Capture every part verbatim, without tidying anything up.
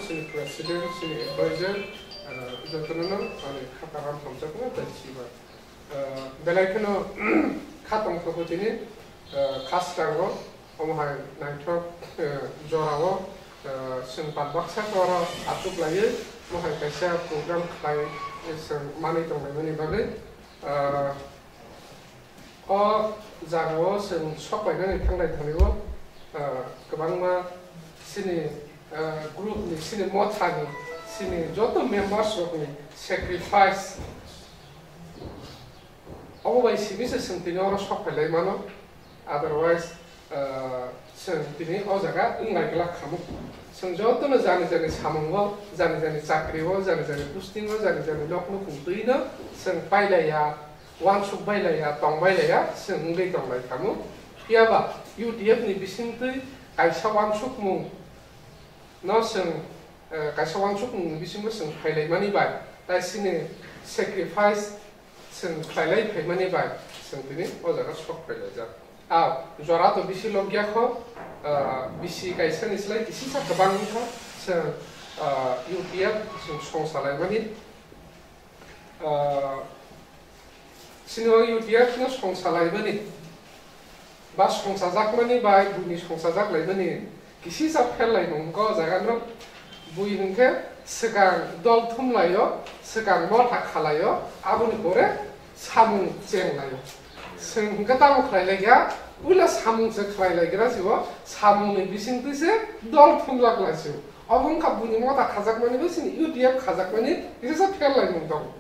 Chini president, chini advisor, ah, jotono no ani kha kaham hamjakma tei chiba. Ah, belai kheno kha tongthokgo tini, ah, kha swkango, omo hai naithok, ah, jorao, ah, chwng pal baksa khe oro achuk laiwi, omo hai kaisa program khlai, eh, chwng manwi tonglaimani bagwi. Ah, O jagao chwng sok painani thanglai thangwi o, ah, kwbangma chini, ah, group ni, chini mothani, chini joto members rokni sacrifice. Obo bai simi se chwng tini oro sok pailai mano. Otherwise, ah, chwng tini o jaga wnglai glak khamu. Chwng jotono jani jani samungo, jani jani chakrio, jani jani postingo, jani jani nok nukhung twi no chwng pailaiya. Uansuk bai laiya, tong bai laiya, chwng wngwi tong lai khamu. Phiya ba U T F ni bisingtwi kaisa uansukmung no chwng, eh, kaisa uansukmung ni bisingo chwng phai lai mani bai, tai chini sacrifice chwng khlai lai phai mani bai, chwng tini o jaga sok phai laijak. A jora to bisi log ya kho, ah, bisi kaisa ni slai kisisa kwbang wngkha, chwng, ah, U T F chwng songsa lai mani. Ah, chini o U T F no songsa laimani ba songsajakmani bai buini songsajak laimani kisisa pherlaimung o jaga no bui hwnkhe swkang dol thumlaio, swkang motha khalaio, aboni pore samung chenglaio. Chwng hwnkhe tamo khlai laikha, puila samung se khlai laikha sio, samungni bisingtwi se dol thumjak laisio. Obo wngkha buini motha khajakmani bai chini U T F khajakmani kisa pherlaimung tongo.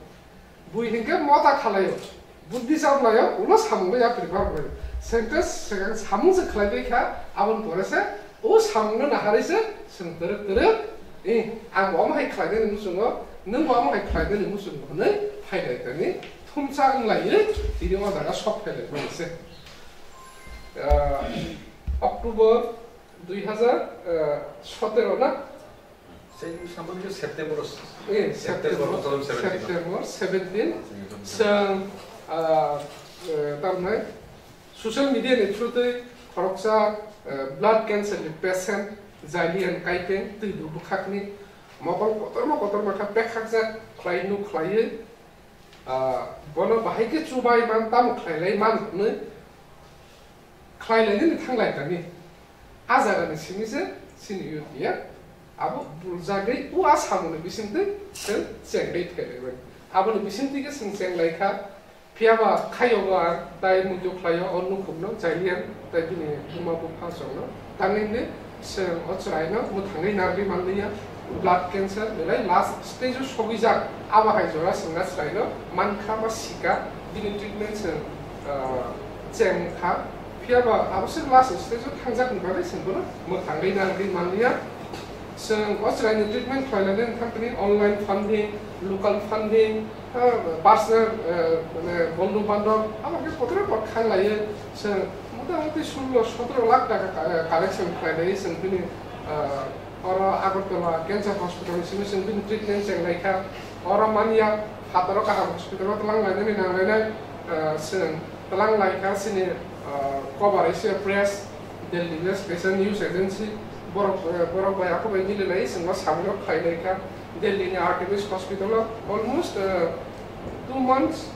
Bui hinkhe motha khalaio, buddhi chaplaio, ulo samungno yapri phar bai. Sentence swkang samung se khlai bai kha, aboni pore se o samungno naharwi se chwng twrwk twrwk, eh, ang bo omo hai khlai nani muchungo, nwng bo omo hai khlai nani muchungo hwnwi phai lai tani thumsa wng laiwi tini o jaga sok phai lai mani se. Ah, October dui hazar sotero na? Sei sampai ke September. Eh, September, September, two thousand seventeen. September seventeen. Hmm. Chwng, ah, eh, tamni social media ni through twi khoroksa, eh, blood cancer ni patient Jailian Kaipeng twi du bwkhakni mokol kotorma kotorma kha pekhakjak khlai nuk khlaiwi, ah, bono bahai khe chubai man tamo khlai lai man hwnwi khlai lai nini thanglai tani. A jaga ni simi se chini U T F abo buljagwi o a samung ni bisingtwi chwng chengwi thailaimani. Aboni bisingtwi khe chwng cheng lai kha. Phiya ba khayo ba tai muitu khlaio o nukhungno Jailian tai bini buma bupha chwngno. Tamni hwnwi chwng o chwraino mwthangwi narwgwi manliya. Blood cancer belai last stage o sogwijak, abo hai jora chwngna chwraino mankha ba sika, bini treatment chwng, ah, chengkha. Phiya ba abo se last stage o thangjakni bagwi chwng bono mwthangwi narwgwi manliya. Chwng o chwraini treatment khlainani wngkha tini online funding, local funding, ah, personal, eh, mane bondhu bandhab, abo khe kotor kok khanglaiwi chwng motamuti sullo sotro lakh taka ka-, collection khlainai chwng bini, ah, oro Agartala Cancer Hospital ni simi chwng bini treatment chenglaikha. Oro manya hataro kaham hospital o twlang lainani nanglainai, ah, chwng twlang laikha chini, ah, Kobar Asia Press, Delhi ni Special News Agency, borok, eh, borok bai ako bai mililai chwngno samung khlainai kha. Delhi ni Artemis Hospital o almost, eh, two months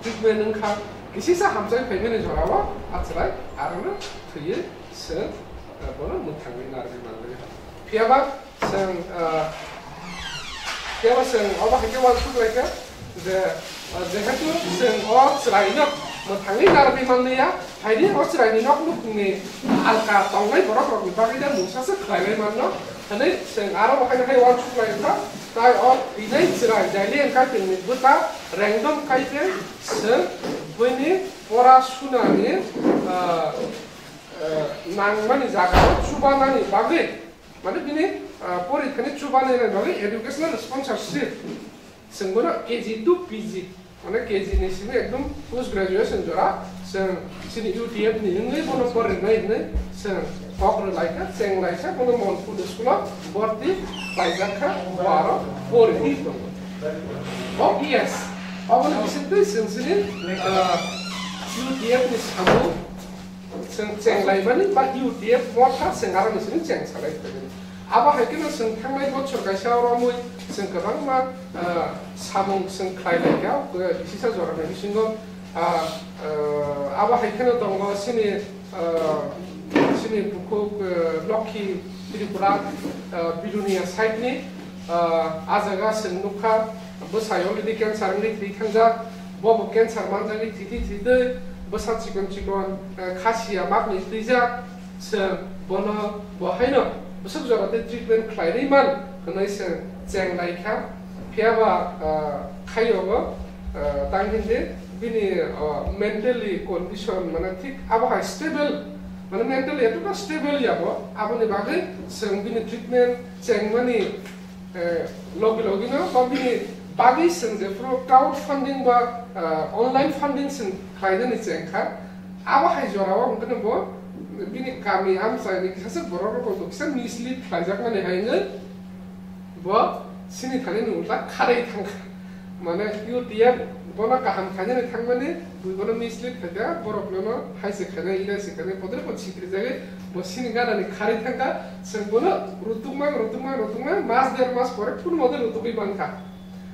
treatment wngkha. Kisisa hamjai phaimani jorao achwrai arokno thwiwi chwng, eh, bono mwthangwi narwgwi manlai. Phiya ba chwng, ah, phiya ba chwng obo hai khe uansuk lai kha je, ah, jehetu chwng o chwraino mwthangwi narwgwi manliya, haini o chwraini nok nukhungni alka tongnai borok rokni bagwi da mungsa se khlailai manno hwnwi chwng aro bo haino hai uansuk lai kha. Tai o thwinai chwrai Jailian Kaipengni bwta Rengdom Kaipeng chwng buini pora sunani, ah, ah, nangmani jagao chubanani bagwi Mane bini, ah, porithani chubanani bagwi educational sponsorship. Chwng bono K G to P G, mane K G ni simi ekdom post graduation jora, chwng chini U T F ni wngwi bono porinai hwnwi chwng kok rwlaikha, chenglaisa, bono Monkhudu school o borti khlaijak kha, bo aro pori tongo. O yes, oboni bisingtwi chwng chini, ah, U T F ni samung, Chwng chenglaimani ba U T F motha chwng aroni simi cheng salai phaimani. Abo hai kheno chwng thangnai bochor kaisa oro mui chwng kwbangma, ah, samung chwng khlai lai kha, ah, bisisa jorani bisingo, ah, abo hai kheno tongo chini, ah, chini bukhuk, ah, Lokhi Tripura, ah, Bilonia side ni, ah, ah jaga chwng nukha, bwsai already cancer wngwi thwi thangjak, bobo cancer manjagwi thwi thwi thwi twi, bwsa chikon chikon, ah, khasiya makni twijak, chwng bono bo haino bwswk jora tei treatment khlairwi man hwnwi chwng cheng lai kha. Phiya ba, ah, khayogo, ah, tang hwn di bini, ah, mentally condition, mane, thik abo hai stable, mane, mentally etota stable ya bo, aboni bagwi chwng bini treatment chengmani, eh, logi logi no ba bini bagwi chwng jephuru crowd funding ba, ah, online funding chwng khlainani cheng kha, abo hai jorao hwnkhe bo bini kami amchaini kisa borok rok kisa mislead khlaijakmani hai wngwi bo chini thani ni ulta kharwi thang kha. Mane U T F bono kaham khainani thangmani, bui bono mislead khaikha, borok nono hai se khainai, ilai se khainai, podre pod sikri jagwi bo sini gana ni kharwi thangkha, chwng bono rutukma, rutukma, rutukma, mas der mas pore phunu mode rutugwi mankha.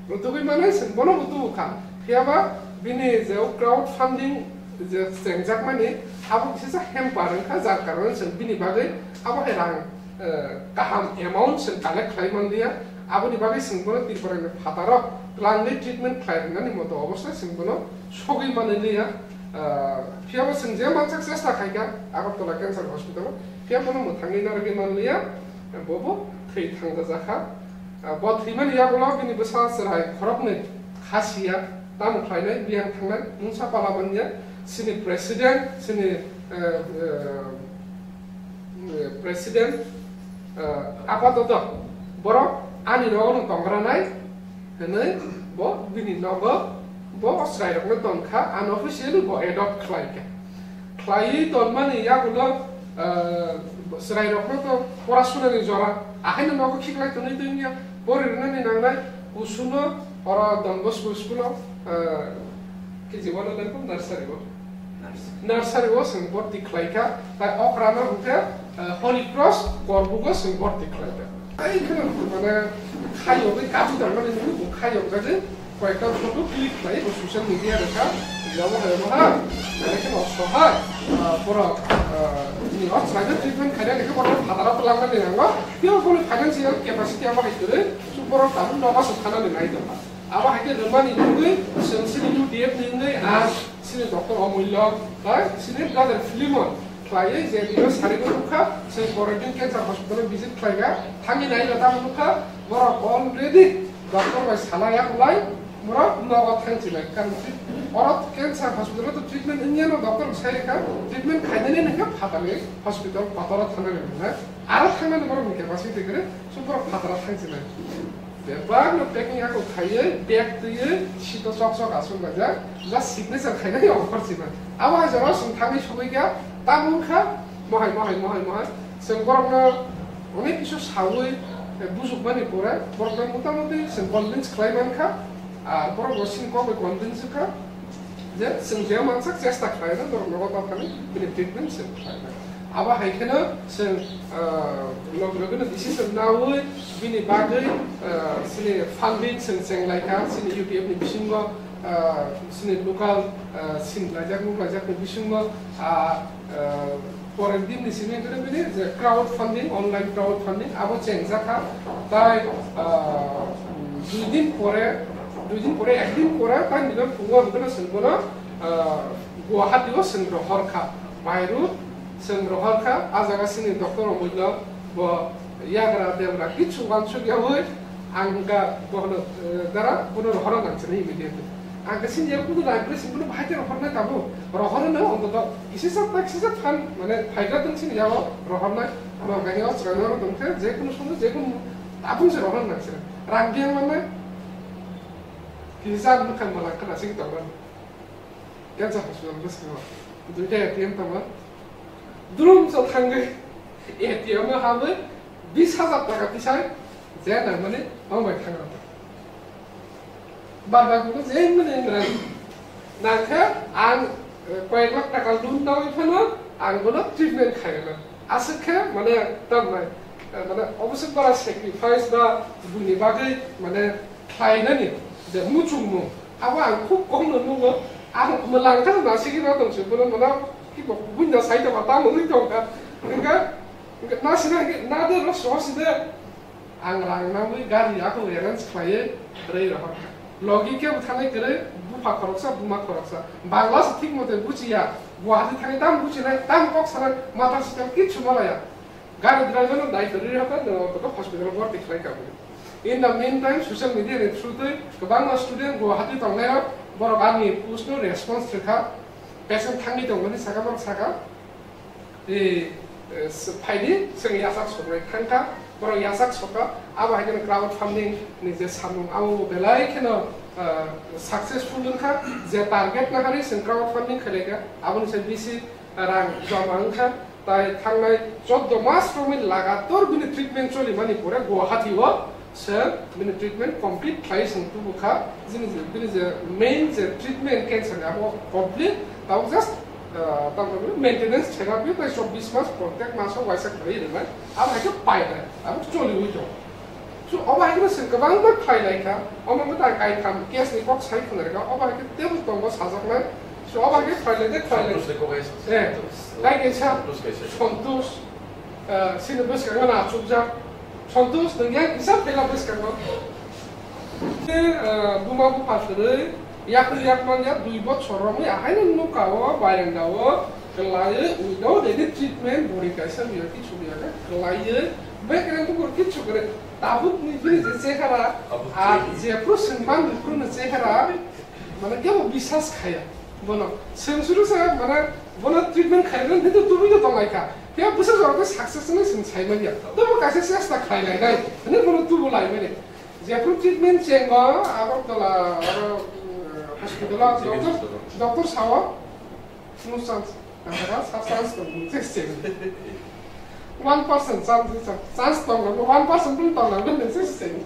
Rutugwi manai chwng bono bo tubu kha. Phiya ba bini je o crowd funding je chengjakmani, abo kisa hamper wngkha, jar karone chwng bini bagwi abo hai rang, eh, kaham amount chwng collect khlai manliya, aboni bagwi chwng bono Tripura ni phataro twlangwi treatment khlai rwnani moto obostha chwng bono sogwi manliya. Eh, phiya bo chwng je mansak chesta khaikha Agartala Cancer Hospital o, phiya bono mwthangwi narwgwi manliya, bo bo thwi thangjajakha. Eh, bo thwimani yagulo bini bwsa chwrai khoroknwi khasiya, tamo khlainai, biyang thangnai, mungsa pala manya, chini president, chini, eh, eh, eh, president, eh, apatoto borok ani nogo no tongranai hwnwi bo bini nogo bo chwrairokno tongkha, unofficially bo adopt khlaikha. Khlaiwi tonmani yagulo, eh, chwrairokno to pora sunani jora, ahaino nogo khiklai tonwi tongya, pori rwnani nangnai, kusuno oro Don Bosco school-o, eh, K G one-o nursery-o. Nursery-o chwng borti khlaikha, tai okrano hwnkhe, eh, Holy Cross Korbugo chwng borti khlaikha. Tai kheno mane khayogwi kabu tangmani nini bo khayokjagwi koyekta photo click khlai bo social media rwkha, jabo hai bo ha, nai kheno sohai, ah, borok, ah, ni o chwraino treatment khainani khe borok phataro twlangmani nango, tei boni financial capacity abo hai kwrwi, so borok tabuk nogo se thanani nai tongkha. Abo hai khe rwmani wngwi chwng chini U T F ni wngwi ang chini Doctor Omulya bai chini brother Philemon khlaiwi je bino sari bo nukha, chwng pore din cancer hospital o visit khlaikha, thangwi naina tamo nukha, borok already doctor bai salai ya kwlai, borok nogo thangchinai. Karon oro cancer hospital o to treatment wngya no, doctor sai rikha, treatment khainani nokha phatani hospital kotor o thangnani nokha, aro thangnani borok ni capacity kwrwi, so borok phataro thangchinai. Bebak no packing ako khaiwi, bag twiwi, sito chok chok aswk laijak, just signature khainai obo khorchima. Abo hai jora chwng thangwi sogwi kha, tamo wngkha, mohai, mohai, mohai, mohai. Chwng borokno onek kisu sawi, eh, bujukmani pore, borokno motamuti chwng convince khlai mankha, ar borok bo chini kok bai convince wngkha. Je chwng je mansak chesta khlaina, norok nogo tongthani bini treatment chwng khlaina. Abo hai kheno chwng, ah, log logino decision nawi bini bagwi, ah, chini funding chwng chenglaikha, chini U T F ni bisingo, ah, chini local, ah, sin laijak nuk laijakni bisingo, ah, ah, Pore bini simi hwnkhe bini je crowd funding, online crowd funding abo chengjakha. Tai, ah, dui din pore, dui din pore, ek din pore, tai nino phungo hwnkhe chwng bono, ah, Guwahati o chwng rohorkha. Mairu chwng rohorkha, ah jaga chini doctor Omulya bo yagra debra kichu uansuk yaui ang hwnkha bono, eh, dara bono rohorna nang chini immediately. Ang khe sini yak kudu nang khe sini kudu bahai khe rohornai tabuk. Rohornai no ontoto kisi sak tak kisi sak phan mane phaikha tong sini yago rohornai. Ano gani o chwraino aro tong khe je kunu somo je kunu tabuk se rohorna nang chini. Rang biyang mannai. Kisa sak mwkhang malak khna sing tong mani. Cancer hospital bwskango duita A T M tongo. Drum sa thangwi A T M o habwi bis hajar taka tisai je nangmani tongbai thangrok. Barda kuno je mani nang nangkhe ang, eh, koyek lakh taka loan nawi phano ang bono treatment khairokno. Aswk khe mane tongbai. Mane obo se bara sacrifice ba buini bagwi mane khlainani je muchungmung, abo ang khub kom no nugo. Ang mwlang khe nasigwi ma tong se, bono mane kibo buino sai tongma tamo wngwi tongkha. Hwnkhe, hwnkhe nasina hwnkhe nade ro sohoside. Ang rang nangwi gari ako arrange khlaiwi rwi rohorkha. Logi kebo thanai kwrwi, bupha khoroksa, buma khoroksa. Bangla se thik mote buchiya, Guwahati thangwi tamo buchinai, tamo kok sanai, mata sital kichu malaya. Gari driver no daityo rwi rohorkha, no to hospital borti khlai kabwi. In the meantime, social media ni through twi kwbangma student Guwahati tongnai rok, borok ani post no response rwkha, patient thangwi tongmani saka borok saka. E, e, s-, phaidi, chwng yachak soknai thangkha, borok yachak sokha, abo hai kheno crowd funding ni je samung, abo bo belai kheno, ah, successful wngkha, je target naharwi chwng crowd funding khlaikha, aboni se bisi rang joma wngkha, tai thangnai choddo mas romwi lagator bini treatment cholimani pore Guwahati o se bini treatment complete khlai song tubu kha. Bini je, bini je main je treatment cancer ni abo complete, tabuk just, ah, tabuk maintenance therapy bai chobbish mas, protek maso waisa khlai rwnai. Abo hai khe painai, abo choli ui tong. So, obo hai khe se kwbangma khlai lai kha, omo tai kai tham case ni kok sai khna rega, obo hai khe tebo tongo sajaknai. So, obo hai khe khlai lai de, khlai lai. Santosh ni kok hai sa-, eh, Santosh. Kai kaisa Santosh kaisa. Santosh, ah, sini bwskango na achukjak. Santosh, nwng yang kisa phela bwskango. Te, ah, buma bupha kwrwi, yakni yakman ya dui bochor romwi ahaino nukao, bayangdao, kwlaiwi, without any treatment, bori kaisa biya kichu biya khe, kwlaiwi, bekreng bukur kichu kwrwi, tabukni bini je chehara, abo ah, je phuru swngman bukurni chehara, mane kebo bisas khaya. Bono, swng suru se, mane, bono treatment khairoknani hintu tubui no tonglaikha. Phiya bwsa jorao khe success hinwi swng saimanya. Tobo kaisa chesta khlai lainai, hinwi bono tubu laimani. Jephru treatment chengo, Agartala, aro, mm, hospital o doctor, doctor sao, no chance. Ang kha sa chance tong, chest cheng. One percent chance, chance tong, one percent pun tong, nang nang chest cheng.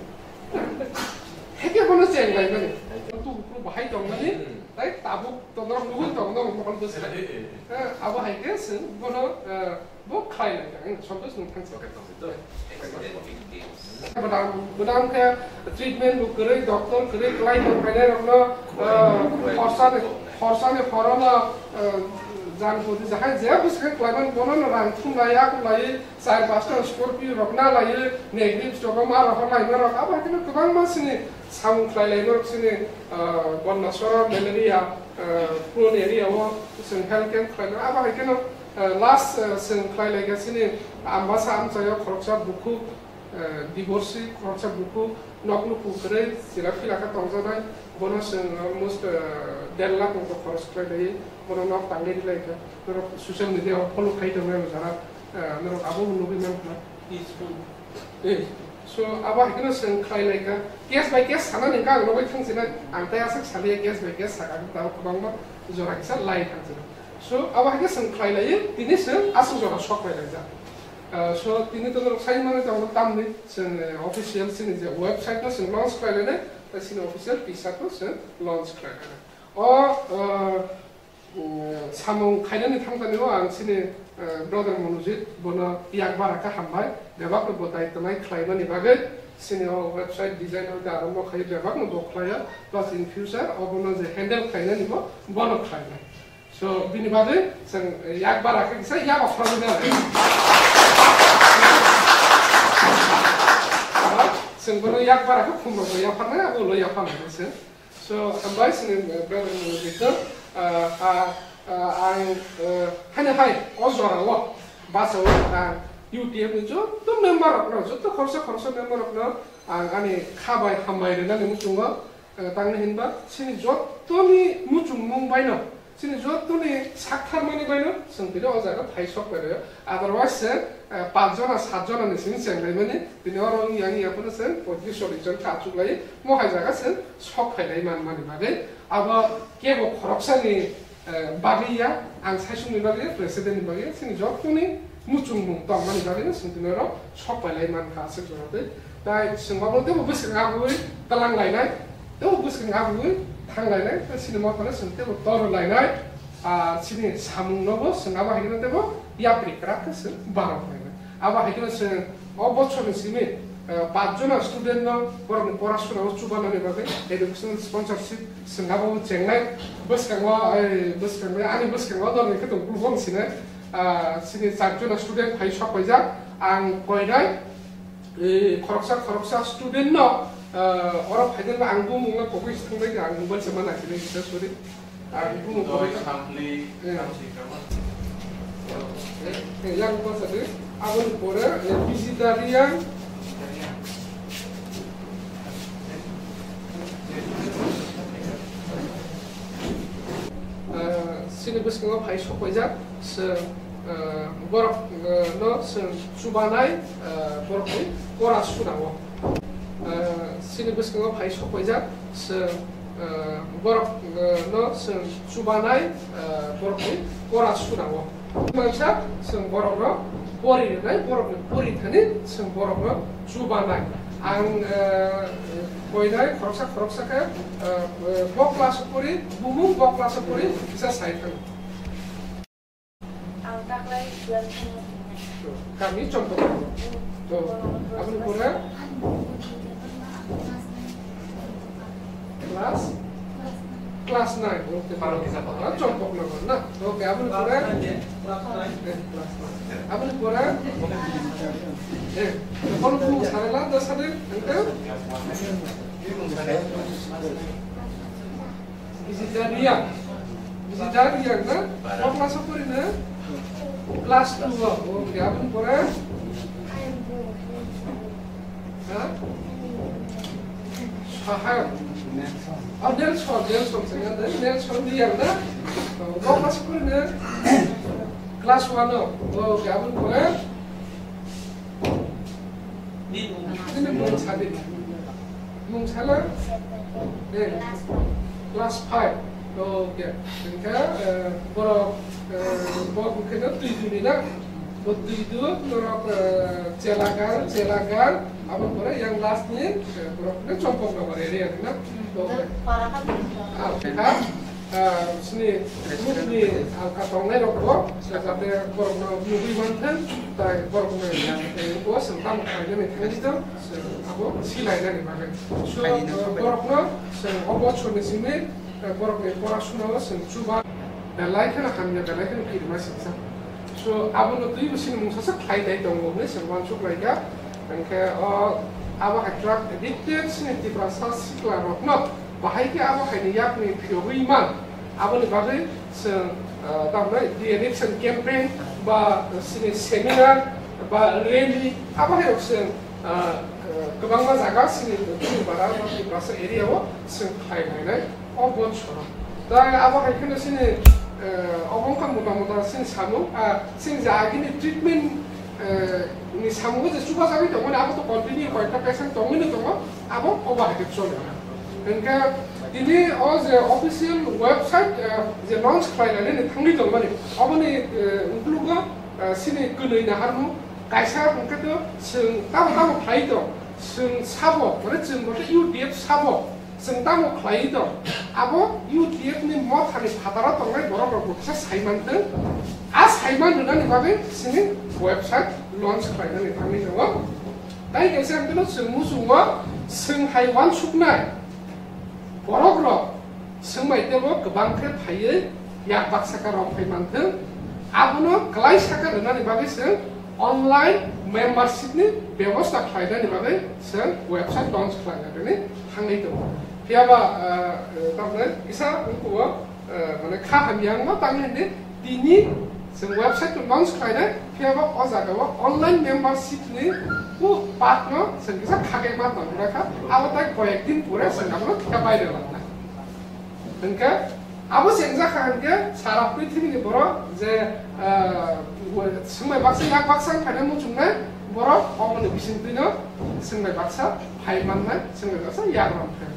Heke bono cheng lai mani. Tu, tu bahai tong mani, tai tabuk tong, nang nugui tong, nang mokol bwsai. Eh, abo hai khe chwng bono, eh, bo khlai lai kha, eh, Santosh nung thang. Bodam, bodam khe treatment bo kwrwi, doctor kwrwi, klai tong phainai rokno, eh, khorsani, khorsani horono, eh, jang pudi jahai je bwswk khe klaiman bono no rang thum lai, yak lai, char pasta Scorpio rok na lai, negative stock ma rok lai ma rok, abo hai kheno kwbangma sini samung khlai lai ma rok sini, eh, Gondasora malaria, eh, prone area o chwng health camp khlai ma, abo hai kheno, eh, last, eh, chwng khlai lai kha sini Ambasa amchaio khoroksa bukhuk, eh, divorcee khoroksa bukhuk, nok nukhung kwrwi chira phila khe tongjaknai, bono chwng almost, eh, der lakh wngkha khoros khlai lai, bono nok tangwi rwlai kha, norok social media o follow khai tongnai o jara, eh, norok abo bo nugwi mankha. Eh, so abo hai kheno chwng khlai lai kha, case by case sanani kha ang nugwi thang sinai, ang tai aswk saliya case by case sakha, tabo kwbangma jora kisa lai thang sinai. So abo hai khe chwng khlai lai, tini chwng aswk jora sok pai lai jak. Ah, so, tini to norok sai manwi tongo tamni, chwng, eh, official chini je website no chwng launch khlai lainai, tei chini official T-shirt no chwng launch khlai lainai. O, eh, mm, samung khainani thangtani o ang chini, eh, brother Monojit, bono yak bara khe hambai, bebak no bo dai tonai khlai mani bagwi, chini o website design no da arombo khai bebak no bo khlai ya, plus in future obono je handle khlainani bo, bono khlai nai. So, bini bagwi chwng yak bara khe kisa yak okra bini. Chwng bono yak bara khe khum rok yapharnai, abo ulo yapharnai se. So, hambai sini brother ni bito, ah, ah, ah, ang, ah, haino hai, o jora o, basa o, ang U T F ni joto member rok no, joto khoroksa khoroksa member rok no, ang ani kha bai hambai rwnani muchungo, eh, tangni hinba, chini jottoni muchungmung baino, chini jottoni saktharmani baino, chwng tini o jaga phai sok pai rw. Otherwise, se, eh, panch jona, sat jona ni simi cheng laimani, tini oro wng yang ya phano se, poitris chollis jon kha achuk lai, mo hai jaga se sok phai lai man mani bagwi, abo kebo khoroksani, eh, bagwi ya, ang saisungni bagwi ya, president ni bagwi ya, chini jottoni muchungmung tongmani bagwi no chwng tini oro sok pai lai man kha aswk jora twi. Tai chwng obo teibo bwskang abui tlang lainai, teibo bwskang abui thang lainai, tei chini mothano chwng teibo tor lainai. Ah, chini samung nobo chwng abo hai kheno teibo yapri kwrak khe chwng barok lainai. Abo hai kheno chwng o bochorni simi, eh, pach jona student no borokni pora suna o chubanani bagwi educational sponsorship chwng abo chengnai. Bwskango, eh, bwskango, ani bwskango dol ni khe tong kulubong sinai, ah, chini char jona student phai sok paijak. Ang koinai, eh, khoroksa, khoroksa student no, eh, oro phainai ang bumung no koboi se thangbai kha, ang mobile se ma naisingwi kisa, sorry. Ang bumung koboi kha. Eh. Eh, eh, yang ko sa de, aboni pore, eh, Bijita Reang. Eh, chini bwskango phai sok paijak, chwng, eh, borok, eh, no chwng chubanai, eh, borokni pora sunao. Eh, chini bwskango phai sok paijak, chwng, eh, borok, eh, no chwng chubanai, eh, borokni pora sunao. Mansa chwng borokno pori rwnai, borokni pori thani chwng borokno chubanai. Ang, eh, koinai khoroksa khoroksa khe, eh, bo class o pori, bumung bo class o pori, kisa sai thang. Ang taklai twelve thang. Kami Chompok. To, aboni pore? Class? Class nine. Okay. Baro kisa pa? Ah, Chompok nagar na? Okay, aboni pore? Class nine. Eh, class nine. Aboni pore? Eh, kono bumung sare la, da sade, angka? Bijita Reang. Bijita Reang na? Ko class o pori na? Class two o. Okay, aboni pore? Ha? Sahar. Oh, Nelson, Nelson, Nelson Reang na? Ko class o pori na? Class one o. Okay, aboni pore? Nini mung sadi. Mung sala? Eh, class five. Okay. Engka, eh, borok, eh, borok kena tui duni na. Bo tui du, borok, eh, chelagar, chelagar. Abo pore yang last ni, eh, borok kena Chompok nagar area na. Okay. Ah, okay. Ah, sini mukni alka tongnai rok bo, jate borokno nugui manthang, tai borokno, eh, bo chwng tamo khlainani thangwi tong, chwng abo silainani bagwi. So, eh, borokno chwng o bochorni simi, eh, borokni porasuna o chwng chuba belai kheno hamya, belai kheno kirima singsa. So, abono twibo chini mungsa sak khlai nai tongo hwnwi chwng uansuk lai kha. Hwnkhe o abo hai truck addicted chini Tiprasa sikla rokno bahai khe abo haini yakni phiyogwi man. Aboni bagwi chwng, ah, tamni de-addiction campaign ba chini seminar ba rally abo hai rok chwng, ah, ah, kwbangma jaga chini Tripura ba Tiprasa area o chwng khlai lainai. O bon soro. Tai abo hai kheno chini, eh, obo wngkha mota mota chini samung, ah, chini je agini treatment, eh, ni samungo je chubajagwi tongmani abo to continue koyekta patient tongwino tongo, abo obo hai khe choli. Hwnkhe tini o je official website, eh, je launch khlainani thangwi tongmani, oboni, eh, uklogo, eh, chini kwnwi naharmung kaisa hwnkhe to chwng tamo tamo khlai tong, chwng sabo, mane chwng bo khe U T F sabo, Chwng tamo khlaiwi tong? Abo U T F ni mothani phataro tongnai borok rok bo kisa saiman thung. A saiman rwnani bagwi chini website launch khlainani thangwi tongo. Tai kaisa hwnkhe no chwng muchungo chwng hai uansuknai borok rok chwng bai tebo kwbang khe phaiwi yak baksa ka rok phai manthung. Abono kwlai saka rwnani bagwi chwng online membership ni bebosta khlainani bagwi chwng website launch khlainani thangwi tongo. Phiya ba, ah, eh, tamni kisa wngkhugo, eh, mane kha hamya wngma tamni hwnwi tini chwng website no launch khlainai, phiya ba o jaga o online membership ni bo part no chwng kisa kha khe ma tong kha, abo tai koyek din pore chwng abono khe bai rwlak nai. Hwnkhe abo se wngjakha hwnkhe sara prithibini borok je, ah, swngbai baksa yak baksa wngkha hwnwi muchungnai borok oboni bisingtwino swngbai baksa phai mannai, swngbai baksa yak rwkha.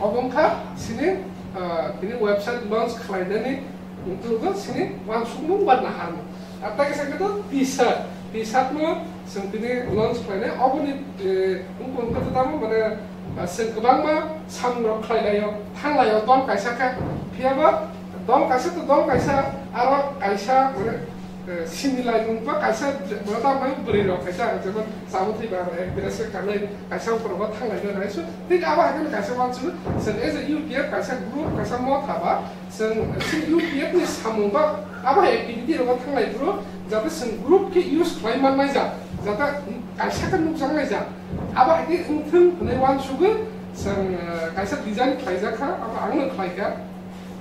Obo wngkha sini, ah, bini website launch khlainani ukulgo sini uansukmung ba naharmung. Ar tei kaisa khe to T-shirt, T-shirt no chwng tini launch khlainai. Oboni, eh, wngkha wngkha to tamo mane, ah, chwng kwbangma samung rok khlai laio, thang laio, dol kaisa khe. Phiya ba dol kaisa to dol kaisa, aro kaisa mane Eh, sini lai mung ba kaisa, mura ta mai bwrwi rok kaisa, jemon chabo thwi ba ek dress kanwi kaisa upor ba thanglai na nai. So, thik abo hai khe kaisa wansuk, chwng as a U T F kaisa group, kaisa motha ba, chwng, chwng U T F ni samung ba, abo hai activity rok thanglai bro, jate chwng group khe use khlai man nai ja, jate kaisa khe nukjak nai ja. Abo hai khe wngthung hwnwi wansugwi chwng, eh, kaisa design khlaijak kha, abo ang no khlai kha.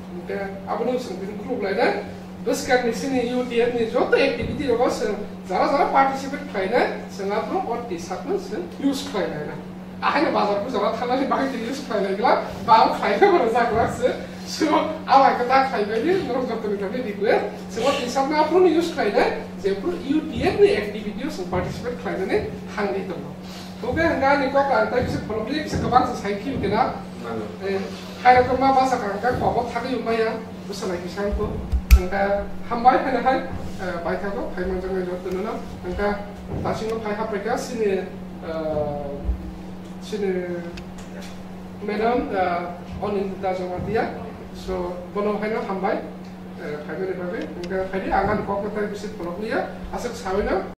Hingke abono chwng tini khuluk lainai. Bwskang ni sini U T F ni joto activity rogo chwng jara jara participate khlainai, chwng aphuru o T-shirt no chwng use khlai lainai. Ahaino bazar puja o thangnani bagwi tini use khlai lai glak, ba ang khlai khe bono jak glak se. So, abo hai khe ta khlai bai di, norok joto ni thani request. Chwng o T-shirt no aphuru no use khlainai, je phuru U T F ni activity o chwng participate khlainani thangwi tongo. Oke, hingke ani kok ang tai kisa follow kisa kwbang se sai khibi kena. Nang. Eh, hai rok ma basa ka hingke kok o thagwi maya, bwsa lai kisa ko. Hingke hambai hene hai, eh, bai thago, hai manjak nai jot tono na. Hingke tasingo phai hapai ka sini, eh, sini madam, eh, Onindita Jamatia. So, bono hai no hambai, eh, phai mani bagwi. Hingke hai di ang ani kok no tai bisi follow liya, aswk sawi no.